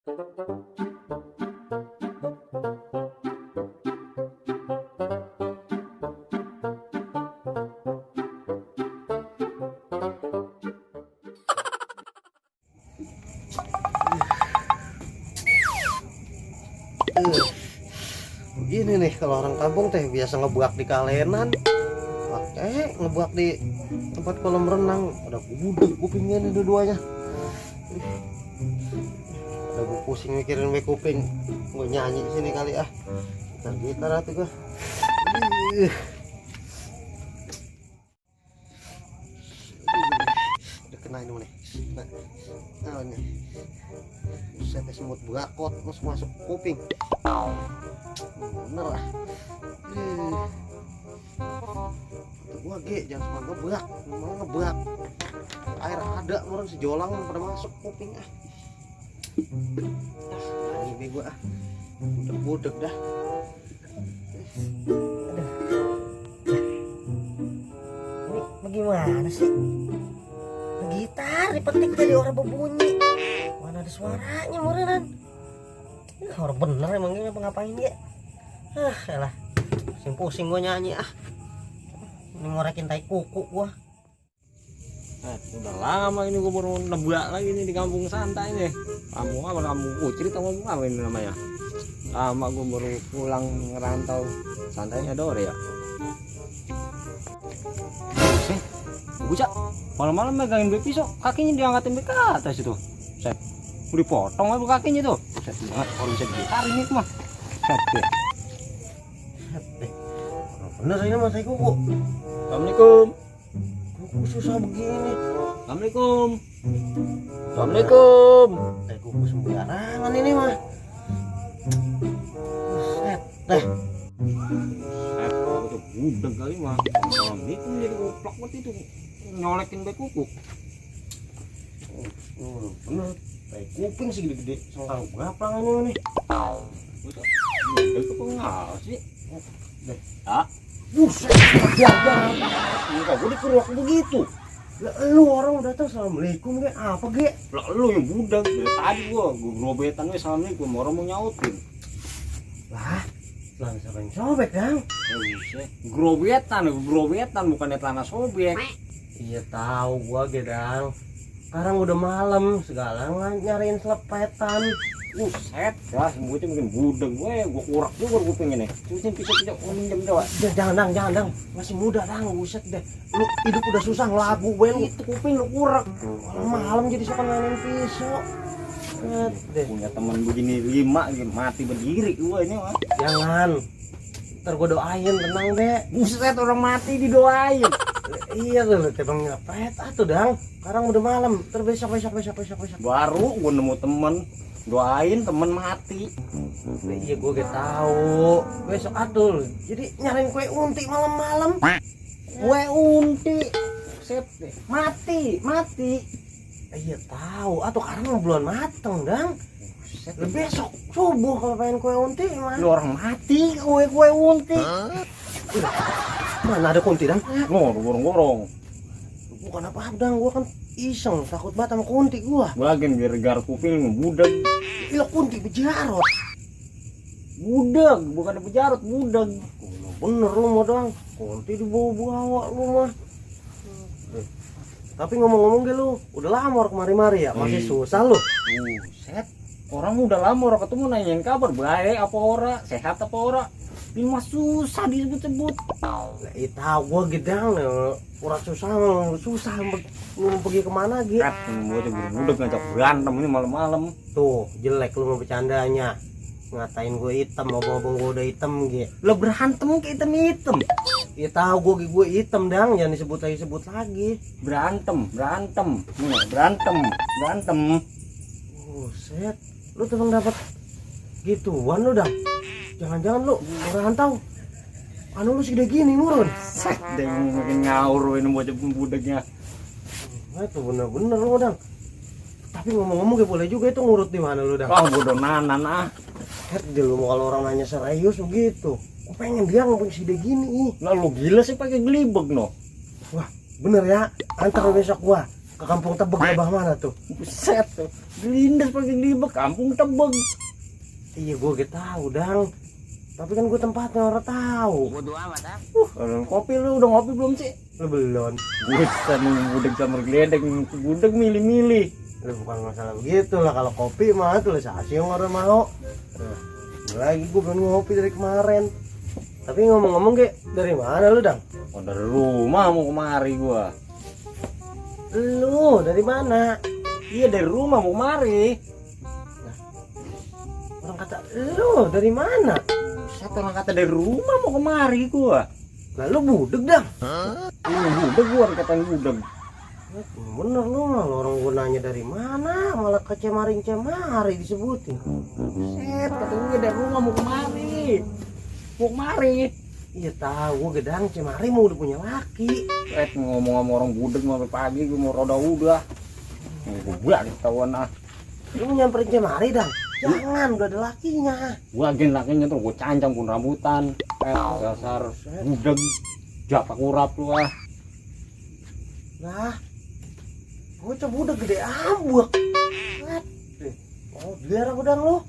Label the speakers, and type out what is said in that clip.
Speaker 1: Begini nih kalau orang kampung teh biasa ngebuak di kalenan, ngebuak di tempat kolam renang. Udah budek kupingnya nih dua-duanya. Udah gue pusing mikirin we kuping. Gue nyanyi di sini kali ah. Gitar atuh gua. Udah kena ini nih. Nah ini. Buset semut bakot masuk kuping. Bener lah. Gua jangan suka ngebak, mau ngebak. Air ada orang sejolang pada masuk kuping ah. Ini bego ah. Budek dah.
Speaker 2: Ini bagaimana sih? Gitar dipetik dari orang berbunyi. Mana ada suaranya meureun. Orang bener emang ini apa ngapain dia? Elah. Pusing gua nyanyi ah. Ini ngorekin tai kuku gua.
Speaker 3: Udah lama ini gua baru nebak lagi nih di kampung santai nih. Kampung apa? Kampung Kucrit atau kampung apa ini namanya? Lama gua baru pulang ngerantau. Santainya Dore ya. Buset. Bocah malam-malam megangin bek pisau, kakinya diangkatin bek ke atas itu. Set. Udah dipotong aja kakinya tuh. Set banget kalau bisa ditarik ini mah. Set deh.
Speaker 1: Bener ini mas kuku.
Speaker 3: Assalamualaikum.
Speaker 1: Kuku susah begini.
Speaker 3: Assalamualaikum. Assalamualaikum.
Speaker 1: Kuku sembarangan ini mah. Set deh.
Speaker 3: Set itu budek kali mah. Assalamualaikum jadi goblok banget itu. Nyolekin bek kuku.
Speaker 1: Bener. Kayak kuping sih gede-gede. Sengkang berapa ini nih?
Speaker 3: Budek itu pengal sih.
Speaker 1: Deh.
Speaker 3: Ah.
Speaker 1: Buset, jangan. Enggak boleh keruak begitu. Lah lu orang udah tahu assalamualaikum ge apa ge?
Speaker 3: Lah lu yang budak dari tadi gua grobetan we assalamualaikum orang mau nyautin.
Speaker 1: Lah siapa yang sobek dang?
Speaker 3: Grobetan bukannya tanah sobek.
Speaker 1: Iya tahu gua ge dang. Sekarang udah malam segala nyariin selepetan.
Speaker 3: Set lah sembuhnya mungkin budak gua kurak juga gua pengen nih. Cuci pisau minjem dewa.
Speaker 1: Jangan dang. Masih muda dang, buset deh. Lu hidup udah susah ngelabu gue itu kuping lu kurak. Malam jadi suka mainin pisau.
Speaker 3: Punya teman begini 5 mati berdiri gua ini mah.
Speaker 1: Jangan. Ntar gua doain tenang deh.
Speaker 3: Buset orang mati didoain.
Speaker 1: Iya tuh tebang nyepet atuh dang. Sekarang udah malam. Ntar besok.
Speaker 3: Baru gua nemu temen doain temen mati.
Speaker 1: Iya gua gak tahu. Besok atul. Jadi nyariin kue unti malam-malam.
Speaker 3: Kue unti. Set deh. Mati.
Speaker 1: Iya tahu. Atau karena belum mateng dang. Besok subuh kalau pengen kue unti mana?
Speaker 3: Lu orang mati kue unti.
Speaker 1: Mana ada kunti dang?
Speaker 3: Gorong.
Speaker 1: Bukan apa-apa dang. Gua kan iseng takut banget sama kunti gua.
Speaker 3: Gua lagi gara-gara kuping budak.
Speaker 1: Gila kunti bejarot.
Speaker 3: Budak, bukan bejarot, budak.
Speaker 1: Bener lu mau doang. Kunti dibawa-bawa lu mah. Tapi ngomong-ngomong ge lu udah lamor kemari-mari ya, masih susah lu.
Speaker 3: Buset. Orang udah lama orang ketemu nanyain kabar baik apa ora, sehat apa ora. Ini mah susah disebut-sebut.
Speaker 1: Iya tahu gua gedang ora susah lu mau pergi kemana gitu.
Speaker 3: Gua aja budak ngajak berantem ini malam-malam.
Speaker 1: Tuh jelek lu mau bercandanya. Ngatain gue hitam, ngomong gue udah hitam gitu.
Speaker 3: Lo berantem ke hitam.
Speaker 1: Ya tahu gue hitam dang, jangan disebut lagi.
Speaker 3: Berantem.
Speaker 1: Set, lu tuh dapat gituan lu dah. Jangan-jangan lu merantau. Anu lu segede gini murun.
Speaker 3: Set deh makin ngawur ini bocah budaknya.
Speaker 1: Nah, itu bener-bener lu dang. Tapi ngomong-ngomong gue boleh juga itu ngurut di mana lu dang.
Speaker 3: Wah bodoh nanan ah.
Speaker 1: Lu mau kalau orang nanya serius begitu. Gue pengen dia ngomong segede gini.
Speaker 3: Lah lu gila sih pakai gelibeg no.
Speaker 1: Wah, bener ya. Antar besok gua. Ke kampung Tebeg abah mana tuh?
Speaker 3: Buset tuh. Gelindas pakai gelibek kampung Tebeg.
Speaker 1: Iya gue gak tahu dang. Tapi kan gue tempatnya orang tahu.
Speaker 2: Bodo amat ah.
Speaker 3: Kalau kopi lu udah ngopi belum sih?
Speaker 1: Lu belum.
Speaker 3: Buset nih budek sama geledek budek milih-milih.
Speaker 1: Lu bukan masalah begitu lah. Kalau kopi mah tuh sasi yang orang mau. Lagi gue belum ngopi dari kemarin. Tapi ngomong-ngomong Ge, dari mana lu dang?
Speaker 3: Oh, dari rumah mau kemari gua.
Speaker 1: Lu dari mana?
Speaker 3: Iya dari rumah mau kemari.
Speaker 1: Orang kata lu dari mana?
Speaker 3: Saya orang kata dari rumah mau kemari gua.
Speaker 1: Lalu budeg dang.
Speaker 3: Ini budek gua katain budek.
Speaker 1: Bener lu mah, orang gue nanya dari mana malah ke cemari disebutin.
Speaker 3: Set kata gue dari rumah mau kemari. Mau kemari.
Speaker 1: Iya tahu gue gedang cemari mau udah punya laki.
Speaker 3: Ngomong sama orang budek mau pagi gue mau roda udah. Gue buat ketahuan ah.
Speaker 1: Lu mau nyamperin cemari dang? Jangan, udah ada lakinya.
Speaker 3: Gue agen lakinya tuh gue cancang pun rambutan. Dasar budek. Japa kurap lu ah.
Speaker 1: Lah, gue coba udah gede ambek. Oh biar aku dang lu.